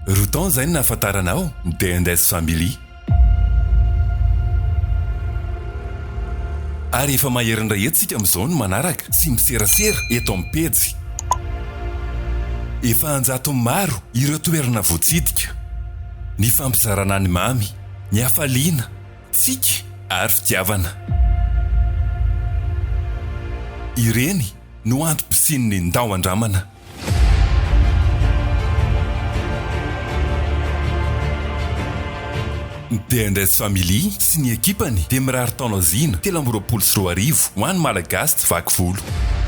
Roa taona izay no nahafantaranao ny D&S Family. Ary efa maherin'ny iray hetsy isika amin'izao no manaraka sy miserasera eto amin'ny pejy. Efa an-jatony maro ireo toerana voatsidika. Nifampizarana ny mamy, ny hafaliana, tsiky ary fitiavana. Ireny no antom-pisian'ny Ndao Andramana. Ny D&S Family sy ny ekipany dia mirary taona zina 2023 ho an'ny Malagasy tsy vaky volo.